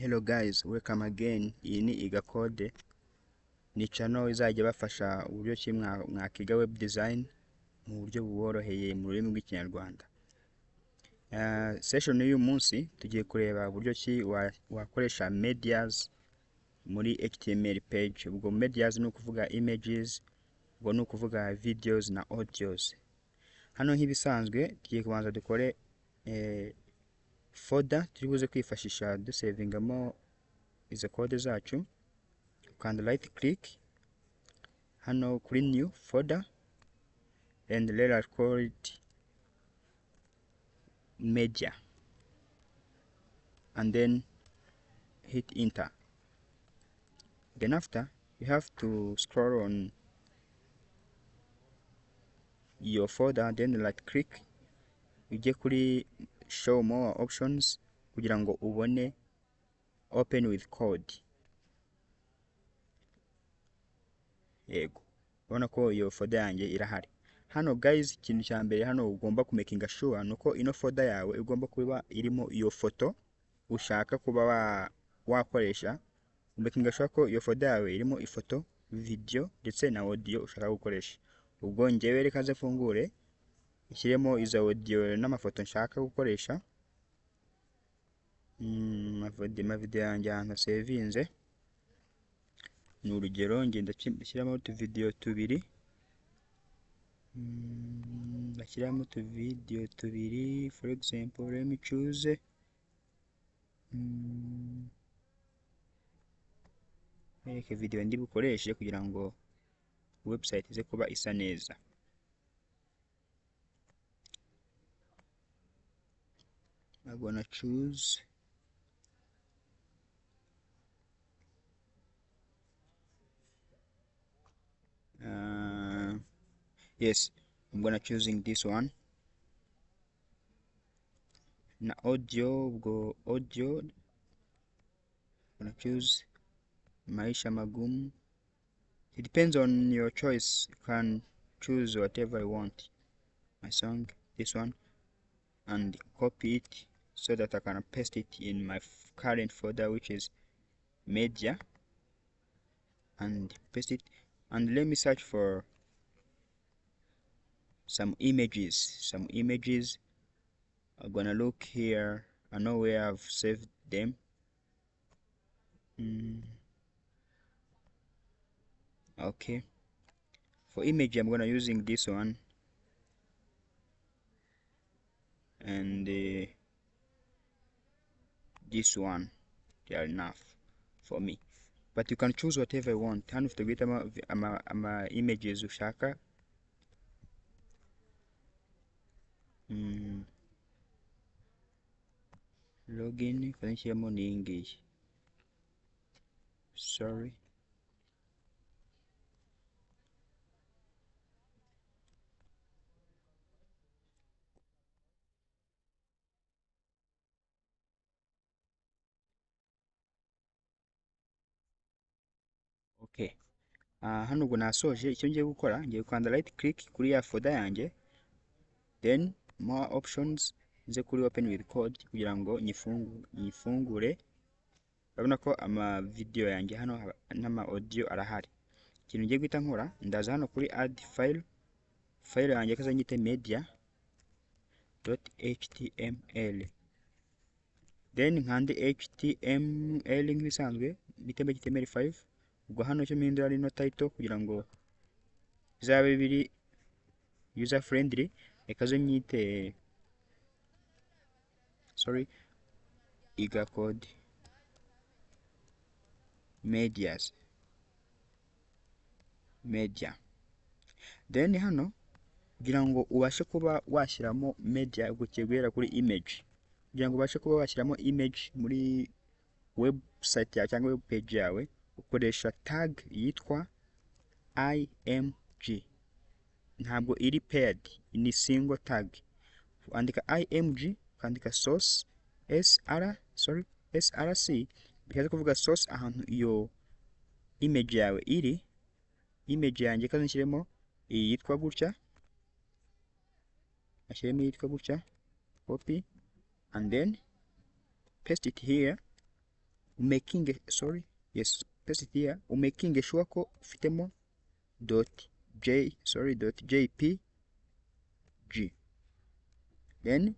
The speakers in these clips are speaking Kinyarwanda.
Hello guys, welcome again. Iyi ni Iga Code, ni channel izajya ibafasha uburyo ki mwakiga web design mu buryo buboroheye mu rurimi rw'Ikinyarwanda. Session y'uyu munsi tugiye kureba uburyo ki wakoresha medias muri HTML page. Ubwo medias ni ukuvuga images, ubwo ni ukuvuga videos na audios. Hano nk'ibisanzwe tugiye kubanza dukore folder turi buze kwifashisha dusavingamo izo code zacu. Ukanda right click hano kuri new folder and let us call it media and then hit enter. Then after you have to scroll on your folder, then right click ujye kuri show more options kugira ngo ubone open with code. Yego, urabona ko iyo folder yanjye irahari. Hano guys, ikintu cya mbere hano ugomba kumakinga sure nuko ino folder yawe igomba kuba irimo iyo foto ushaka kuba wakoresha. Umakinga sure ko iyo folder yawe irimo ifoto, video ndetse na audio ushaka gukoresha. Ubwo njyewe reka nze mfungure nshyiremo izo audio n'amafoto nshaka gukoresha. Amavideo yanjye ahantu asevinze ni urugero, ngenda nshyiramo utuvideo tubiri. Ndashyiramo utuvideo tubiri, for example let me choose bereke video ndi bukoreshe kugira ngo website ize kuba isa neza. I'm gonna choose yes, I'm gonna choosing this one. Na audio, ubwo audio I'm gonna choose Maisha Magumu. It depends on your choice, you can choose whatever you want. My song, this one, and copy it so that I can paste it in my current folder, which is media, and paste it. And let me search for some images. Some images. I'm gonna look here. I know where I've saved them. Okay, for image I'm gonna using this one and this one. They are enough for me, but you can choose whatever you want. Hano ufite guhitamo ama images ushaka. Login nshyiramo ni iyi ngiyi, sorry. Okay. Hano ubwo nasoje. Icyo ngiye gukora, ngiye gukanda right click kuri ya folder yanjye, then more options, nze kuri open with code kugira ngo nyifungure. Urabona ko ama video yanjye hano n'ama audio arahari. Ikintu ngiye guhita nkora, ndaza hano kuri add file, file yanjye kaza nyite media.html, then nkande html nk'ibisanzwe, mpitemo html5. Ubwo hano icyo mpindura ari no title kugira ngo bizabe biri user friendly. Reka zo nyite, sorry, Iga Code medias media. Then hano kugira ngo ubashe kuba washyiramo media, ubwo ugiye guhera kuri image. Kugira ngo ubashe kuba washyiramo image muri website yawe cyangwa web page yawe, ukoresha tag yitwa img. Ntabwo iri paired, ni single tag. Andika img, ukandika source sr, sorry, src, bikaza kuvuga source ahantu iyo image yawe iri. Image yanjye kaza nshyiremo iyi yitwa gutya, ashyiremo yitwa gutya, copy and then paste it here. Umaking, sorry, yes, paste it here. Umaking sure ko ufitemo dot j, sorry, dot jpg, then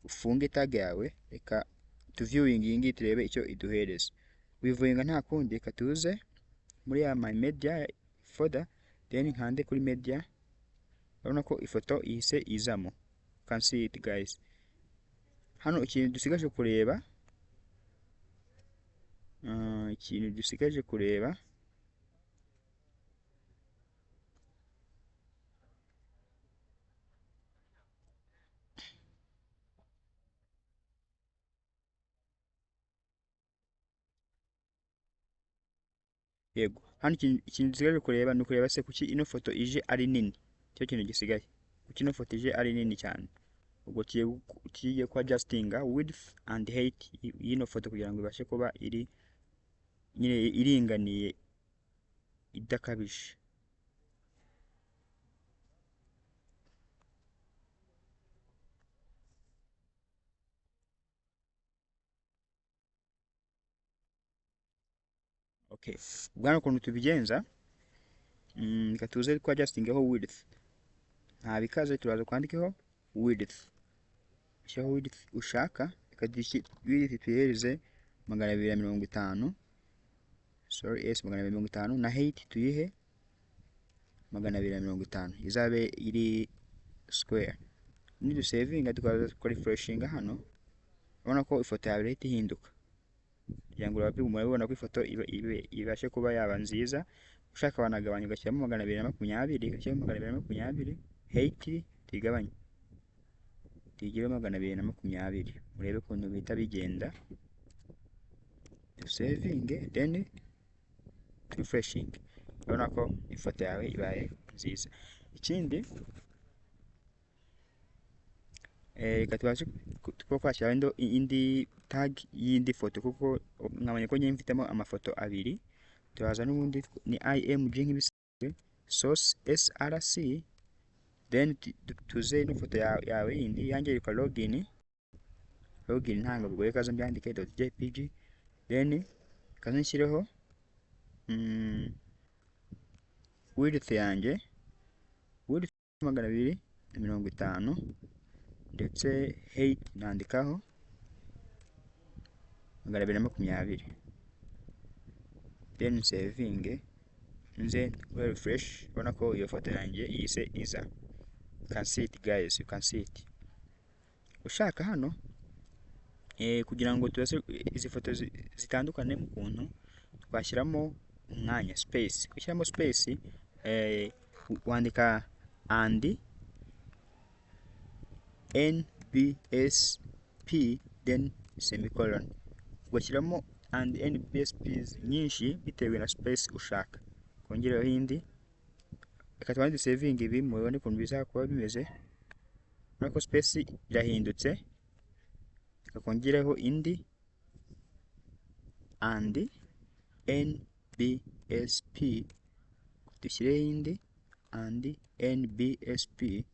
ufunge tag yawe. Reka tu viewing iyi ngiyi turebe icyo iduhereza. Wivuinga nta kundi, reka tuze muri ya my media folder, then nkande kuri media. Urabona ko ifoto ihise izamo. You can see it guys. Hano ikintu dusigaje kureba, yego, hano ikintu dusigaje kureba ni ukureba se kuki ino foto ije ari nini. Cyo kintu gisigaye, kuki ino foto ije ari nini cyane. Ubwo tugiye ku adjustinga width and height y'ino foto kugira ngo ibashe kuba iri nyine iringaniye idakabije. Okay, ubwo hano ukuntu tubigenza, reka tuze ku adjustingaho width. Nta bikaze, turaza kwandikaho width, ushyiraho width ushaka. Reka width tuyihereze 250, sorry, yes, 250, na height tuyihe 250, izabe iri square. Nidusavinga tukaza refreshinga hano, urabona ko ifoto yawe ihita ihinduka. Kugira ngo murabibona ko ifoto ibashe kuba yaba nziza. Ushaka wanagabanya ugashyiramo 220, ugashyiramo 220, height tuyigabanye tuyigire 220, murebe ukuntu bihita bigenda. Dusavinge then refreshing, urabona ko ifoto yawe ibaye nziza. Ikindi, reka tubashe kuba twashyiraho indi tag y'indi foto, kuko mwabonye ko njye mfitemo amafoto abiri. Turaza n'ubundi ni img nk'ibisanzwe, source src, then tuze ino foto yawe yindi yanjye yitwa login. Login ntabwo bigoye, kaza mbyandike dot jpg, then kaza nshyireho width yanjye, width 250, ndetse height nandikaho 220, then saving, nze refresh. Urabona ko iyo foto yanjye ihise iza. You can see it guys, you can see it. Ushaka hano kugira ngo tubase izi foto zitandukane mu kuntu twashyiramo umwanya space. Gushyiramo space, wandika and nbsp then semicolon, ugashyiramo and nbsp nyinshi bitewe na space ushaka. Kongereho indi, reka tubanze saving ibi mubone ukuntu bizakuba bimeze. Urabona ko space irahindutse. Reka kongereho indi and nbsp, dushyireho indi and nbsp.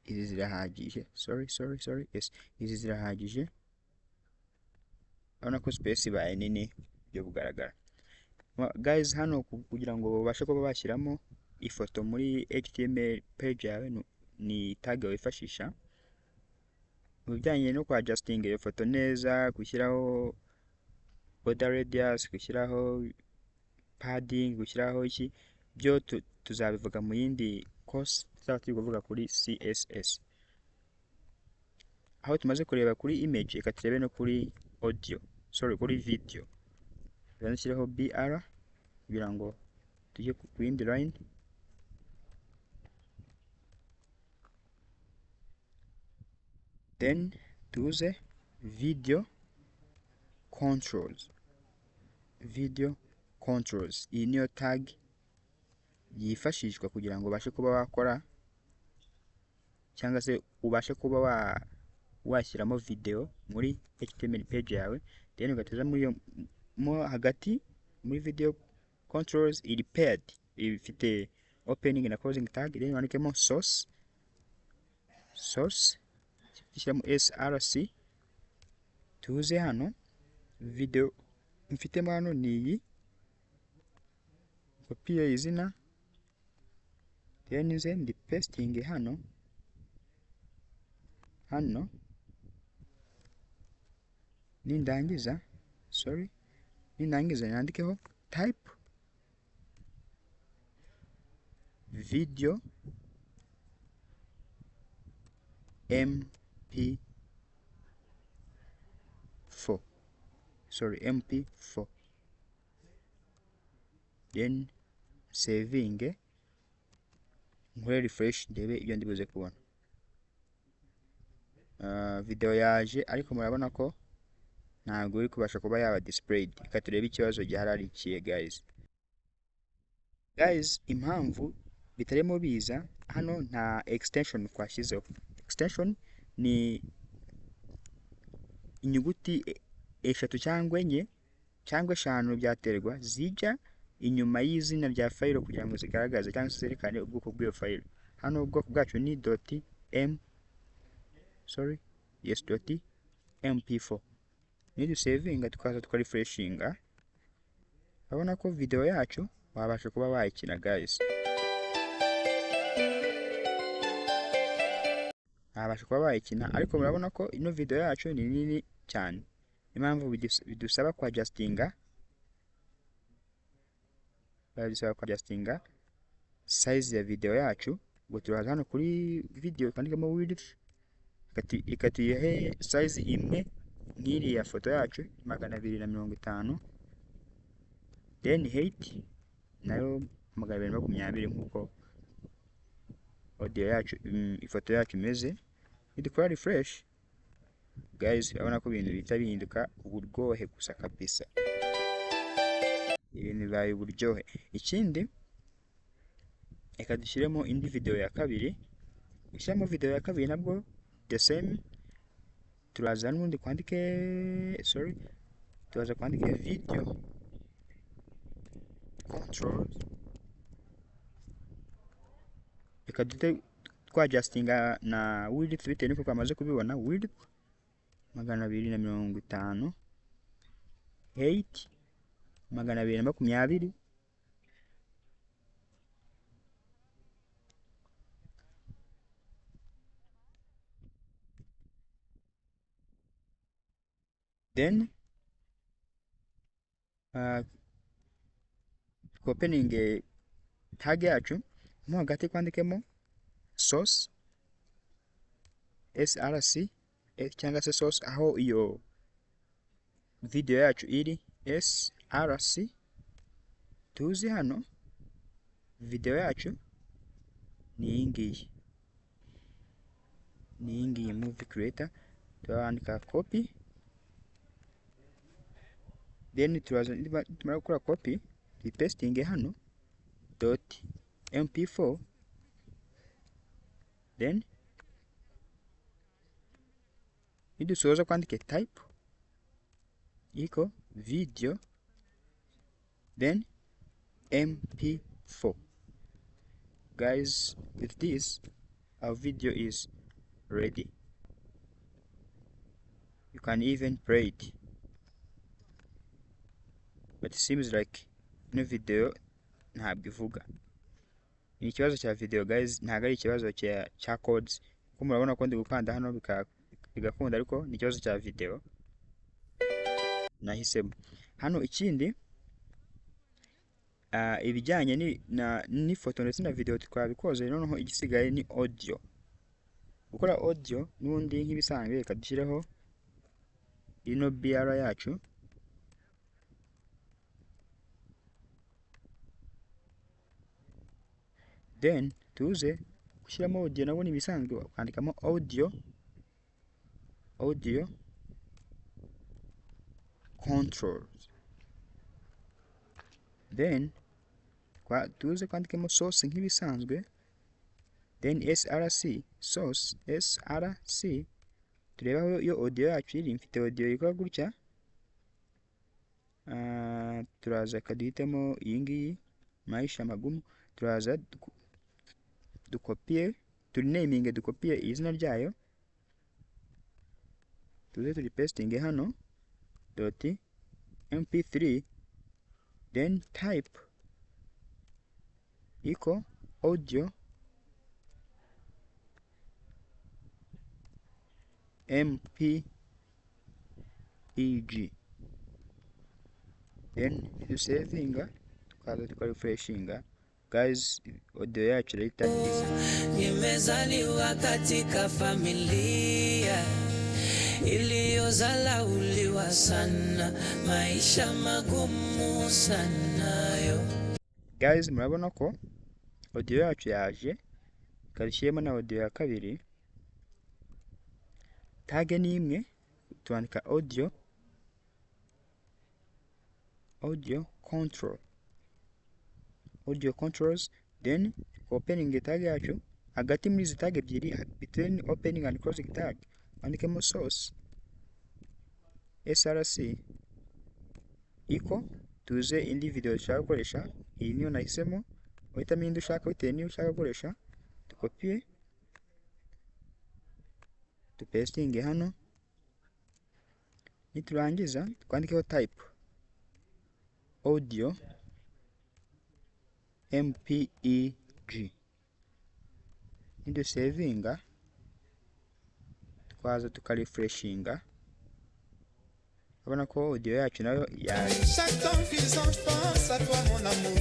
Izi zirahagije, sorry sorry sorry, yes, izi zirahagije. Urabona ko space ibaye nini byo kugaragara guys. Hano kugira ngo babashe kuba bashyiramo ifoto muri HTML page yawe, ni tag wifashisha mu bijyanye no kwa adjusting iyo foto neza, gushyiraho border radius, gushyiraho padding, gushyiraho iki, byo tuzabivuga mu yindi course tuzaba turi kuvuga kuri CSS. Aho tumaze kureba kuri image, reka turebe no kuri audio, sorry, kuri video. Reka nshyireho BR kugira ngo tujye ku yindi line. Then tuze video controls. Video controls iyi niyo tag yifashishwa kugira ngo ubashe kuba wakora cyangwa se ubashe kuba washyiramo video muri HTML page yawe. Then ugatuza muri iyo mo hagati muri video controls, iri paired, ifite opening na closing tag. Then wandikemo source, source dushyiramo src, Tuze hano, video mfitemo hano ni iyi, kopiye izina, then nze ndi pasting hano hano, nindangiza, sorry, nindangiza nandikeho type video mp4, sorry, mp4, then saving, nkore refresh ndebe ibyo ndibuze kubona. Video yaje, ariko murabona ko ntabwo iri kubasha kuba yaba displayed. Reka turebe ikibazo gihari ari ikihe guys. Guys, impamvu bitarimo biza hano, nta extension twashyizeho. Extension ni inyuguti 3 cyangwa 4 cyangwa 5 byaterwa, zijya inyuma y'izina rya file kugira ngo zigaragaze cyangwa se zerekane ubwoko bw'iyo file. Hano ubwoko bwacu ni dot m, sorry, yes, dot mp4. Nidusavinga tukaza tukarefreshinga, urabona ko video yacu wabasha kuba wayikina guys. Wabasha kuba wayikina, ariko murabona ko ino video yacu ni nini cyane. Impamvu bidusaba kwa adjustinga, bidusaba kwa adjustinga size ya video yacu. Ubwo turaza hano kuri video twandikamo width, ikatuyihe size imwe nk'iriya foto yacu 250, then height nayo 220 nk'uko audio yacu, ifoto yacu imeze. Nidukora refresh guys, urabona ko ibintu bihita bihinduka uburyohe gusa kabisa, ibintu bibaye uburyohe. Ikindi, reka dushyiremo indi video ya kabiri. Gushyiramo video ya kabiri nabwo the same, turaza n'ubundi kwandike, sorry, turaza kwandike video control, reka dute twadjustinga na width bitewe n'uko twamaze kubibona. Width 250, height 220, then opening tag yacu mo hagati kwandikemo source src cyangwa se source aho iyo video yacu iri, src. Tuzi hano video yacu ni iyi ngiyi, ni iyi ngiyi movie creator. Turandika copy, then turaza tumara gukora copy tuyipastinge hano dot mp4, then nidusoza kwandike type iko video then mp4. Guys, with this our video is ready. You can even play it, but it seems like no video ntabwo ivuga. Ni ikibazo cya video guys, ntabwo ari ikibazo cya codes, kuko murabona ko ndi gukanda hano bigakunda, ariko ni ikibazo cya video nahisemo hano. Ikindi, ibijyanye n'ifoto ndetse na video twabikoze, noneho igisigaye ni audio. Gukora audio n'ubundi nk'ibisanzwe, reka dushyireho ino BR yacu, then tuze gushyiramo audio. Nabwo ni ibisanzwe, ukandikamo audio, audio controls, then tuze kwandikamo source nk'ibisanzwe, then src source src, tureba aho iyo audio yacu iri. Mfite audio ikora gutya, turaza kaduhitemo iyi ngiyi maisha magumu, turaza dukopiye, turenaminge, dukopiye izina ryayo, Tuze turi pasting hano dot mp3, then type equal audio mpeg, then dusavinga, tukaza tukarefreshinga. Guys, audio yacu irahita iza. Nimezaliwa katika familia iliyozalauliwa sana, maisha magumu sana yo. Guys, murabona ko audio yacu yaje. Ikabishyiremo na audio ya kabiri. Tag ni imwe, tuandika audio control, audio controls, then opening tag yacu. Hagati muri izi tag ebyiri, between opening and closing tag, wandikemo source src equal, tuze indi video dushaka gukoresha. Iyi niyo nahisemo, uhitamo indi ushaka bitewe n'iyo ushaka gukoresha. Dukopiye, dupastinge hano. Niturangiza twandikeho type audio mpeg. Nidusavinga, twaza tukarefreshinga, urabona ko audio yacu nayo yaje. Chaque temps qu'ils en pense à toi, mon amour.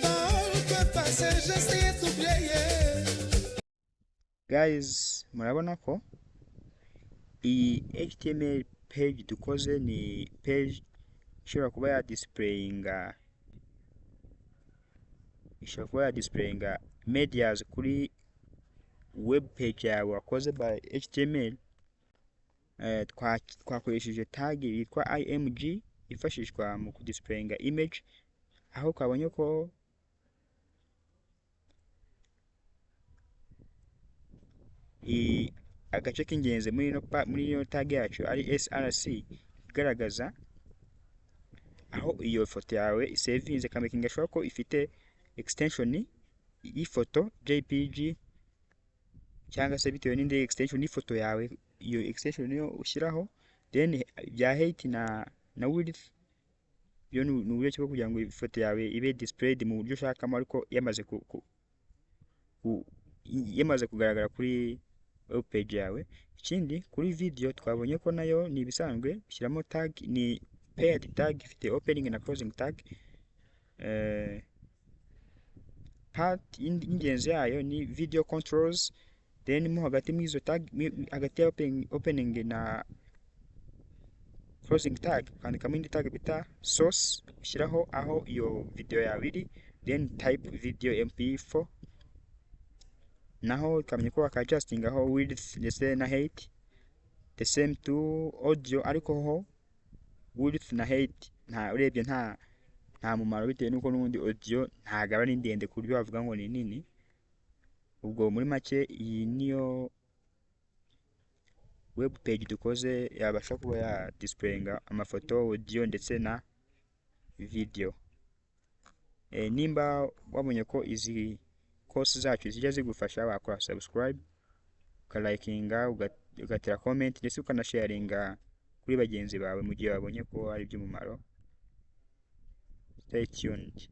Dans le passé, j'essayais d'oublier. Guys, murabona ko iyi HTML page dukoze ni page ishobora kuba ya displayinga, ishobora kuba ya displayinga medias kuri web page yawe wakoze by HTML. Twakoresheje tag yitwa img ifashishwa mu kudisplayinga image, aho twabonye ko agace k'ingenzi muri ino tag yacu ari src, igaragaza aho iyo foto yawe isevinze, ikamakinga sure ko ifite extension y'ifoto jpg, cyangwa se bitewe n'indi extension y'ifoto yawe, iyo extension niyo ushyiraho. Then bya height na width byo ni uburyo ki bwo kugira ngo ifoto yawe ibe displayed mu buryo ushakamo, ariko yamaze kugaragara kuri web page yawe. Ikindi, kuri video twabonye ko nayo ni ibisanzwe, ushyiramo tag, ni paired tag ifite opening na closing tag. Part y'ingenzi yayo ni video controls, then mo hagati muri izo tag, hagati ya opening na closing tag, ukandikamo indi tag bita source, ushyiraho aho iyo video yawe iri, then type video mp4. Naho ukamenya ko wakadjustingaho width ndetse na height. The same to audio, ariko ho width na height nta urebye nta mumaro, bitewe n'uko n'ubundi audio ntago aba ari ndende ku buryo wavuga ngo ni nini. Ubwo muri make iyi niyo web page dukoze yabasha kuba ya displayinga amafoto, audio ndetse na video. Nimba wabonye ko izi course zacu zijya zigufasha, wakora subscribe, ukalikinga, ugatera comment, ndetse ukanasharinga kuri bagenzi bawe mu gihe wabonye ko ari iby'umumaro. Stay tuned.